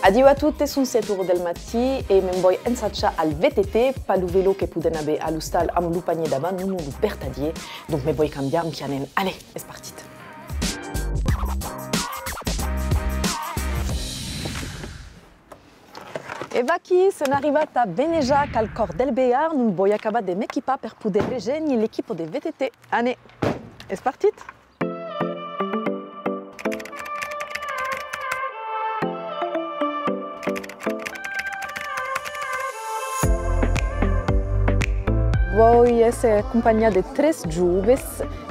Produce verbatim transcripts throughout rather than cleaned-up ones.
Adiu a totes, son sèt oras del matin e me'n voi ensajar al V T T, pas lo velò que podèm aver a l'ostal amb lo panièr davant, non, non, lo vertadièr. Donc me voi cambiar, mpianèm. Allez, es partit! E vaquí, sèm arribats a Benejac, al còr del Bearn, ont voi acabar de m'equipar per poder rejónher l'equipa de V T T. Anem, es partit! Voi èsser acompanhat de tres joves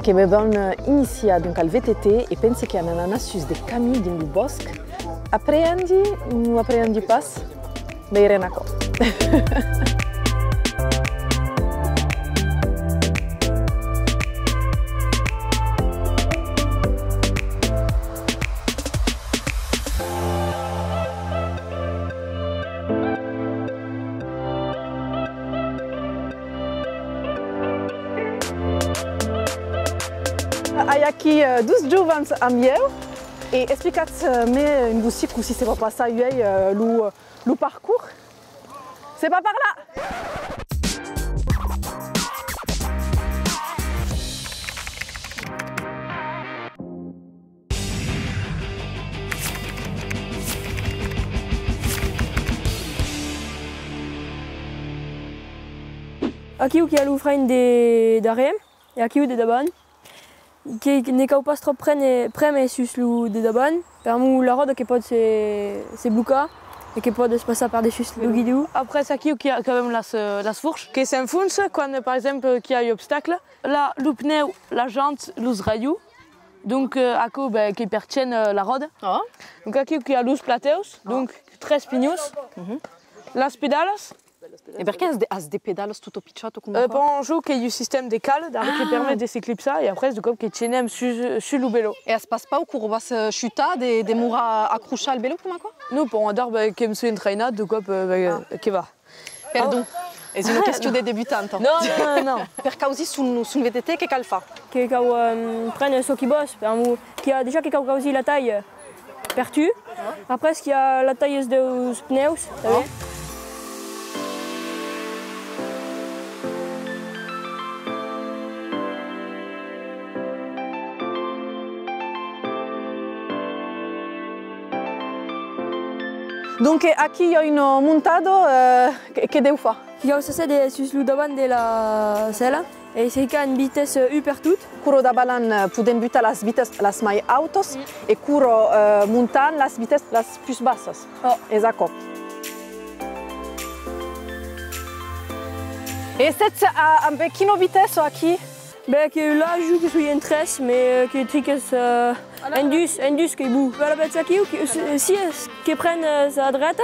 que me van iniciar, donc, al V T T e pense que anam anar sus de camins dins lo bòsc. Aprendi o aprendi pas? Veirem aquò. Ai aquí, eh, dos jovans amb ieu e explicatz-me un bocin cossí se va passar uèi, eh, lo, lo parcours. Se va parlar! Aquiu qu'i a lo frein de darrèr e aquiu de davant. Que, que ne cau pas tròp prene, prémer sus lo de davant, per'mor la ròda que pòt se, se blocar e que pòdes passar per dessús lo guidon. Après, aquiu qu'i a, qu'avem las, eh, las forchas que s'enfonsan quan, per exemple, qu'i a un obstacle. Là, lo pneu, la janta, los raions. Donc, eh, aquò, ben, qu'ei per tiéner, eh, la ròda. Donc, aquiu qu'i a los platèus, donc, tres pinhons. Las pedalas. E perqué as de, as de pedalas tota pichòta coma aquò? Eh, bon, jo qu'ei un sistèma de cala, darrèr, que permet de s'eclipsar, e après, de còp que tiénem sus, sus lo velò. E as pas paur, quora vas, eh, chutar, de, de demorar acrochat al velò coma aquò? Non, bon, adara, ben, que'm soi entrainat, de còp, eh, ben, que va. Perdon, es una question de debutanta. Non, non, non, non. Per causir son, son V T T, que cal far? Que cau, eh, prene çò qui vòs, per'mor qu'i a, dejà que cau causir la talha per tu. Après, qu'i a la talha deus pnèus, tanben. Donc, aquí i a una montada, eh, que, que deu far? Qu'i a, se sèt de, sus lo davant de la sèla. E se hica en vitessa un pertot. Quora davalan, eh, podèm butar las vitessas las mai autas e quora, eh, montan las vitessas las pus bassas. Oh. Es aquò. E sètz a, ambe quina vitessa aquí? Ben, que là, jo que soi en tres, mès, eh, que triques, eh, en dus, en dus qu'ei bon. Alavetz aquiu, que, si, si es que prenes a dreta,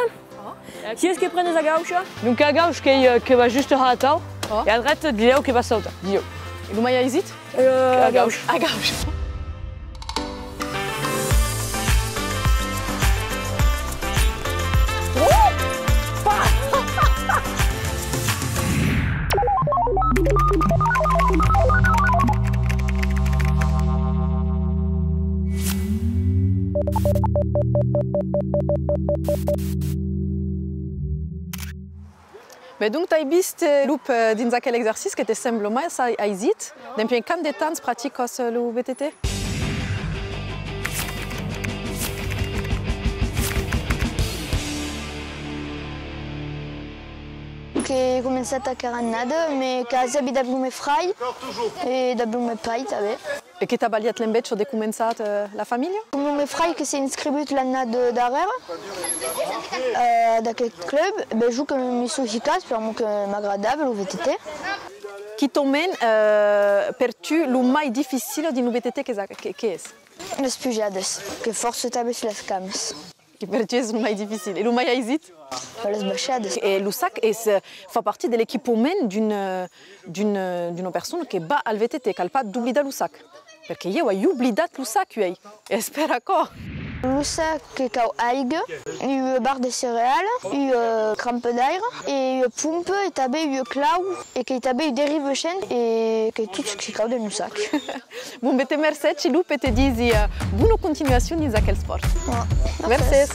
si es que prenes a gaucha. Donc a gaucha qu'ei, eh, que va just har atau, e a dreta dilhèu que va sautar, dilhèu. E lo mai aisit? Eh, a gaucha. A gaucha. Ben donc, t'ai vist, eh, Lup, eh, dins aquel exercici que te sembla massa ai-, aisit. Dempuèi quant de temps practicas, eh, lo V T T? Qu'èi començat aquera annada, mès qu'a sabut dab lo me frair e dab lo me pair tanben. E que t'a balhat l'enveja de començar, eh, la familha? Lo me frair que s'ei inscrivut l'annada darrèra, eh, d'aqueth club, ben jo que m'i soi hicat, per'mor que m'agradava lo V T T. Quitament, eh, per tu, lo mai dificil dins lo V T T qu'es a-, que, qu'es? Las pujadas, que fòrça tanben sus las camas. Que per tu es lo mai dificil. E lo mai aisit? Las baishadas. E lo sac es, eh, fa partit de l'equipament d'un, eh, d'un, eh, d'una persona que va al V T T, cal pas doblidar lo sac. Perque ieu ai oblidat lo sac uèi. Es per aquò. Lo sac que cau aiga, ua barra de cereal, ua crampa d'aire e ua pompa e tanben ua clau e qu'ei tanben un derivechent e qu'ei tot çò que cau dens lo sac. Bon, ben te mercegi, Lup, e te disi, eh, bona continuacion dins aquel espòrt. Mercés.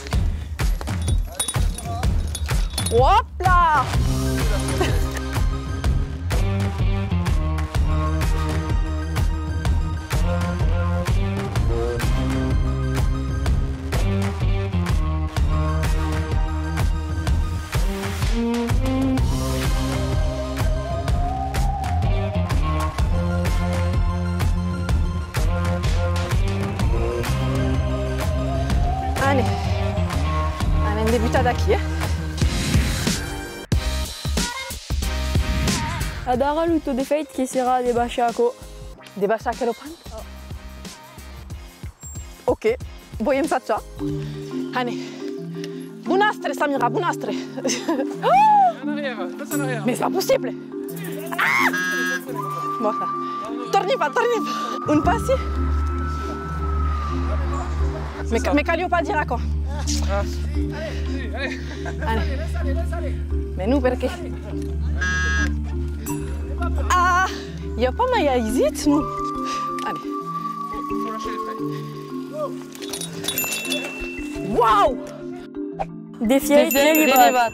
Òpla! Allez, anem debutar d'aquí, eh? Adara lo tòc de fèit que serà de baishar aquò. De baishar aquela panta? Ok, voi ensajar. Anem. Bon astre, Samira, bon astre. En arrière, passe en arrière. Mais c'est pas possible. Ah! Voilà. Torni pas, torni pas. Un passi? Me, me caliá pas dire aquò. Ah. Allez, allez. Mais non, perqué? Ah! I a pas mai aisit, non? Allez. Wow! De fièit relevat.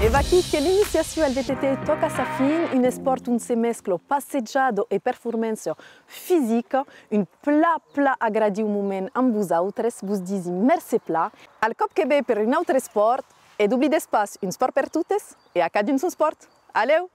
E vaquí que l'iniciacion al V T T tòca sa fin, un espòrt ont se mescla passejada e performància fisica, un plan, plan agradiu moment amb vosautres, vos disi mercé plan. Al còp que ve per un autre espòrt, e doblidetz pas, un espòrt per totes e a cadun son espòrt. A lèu!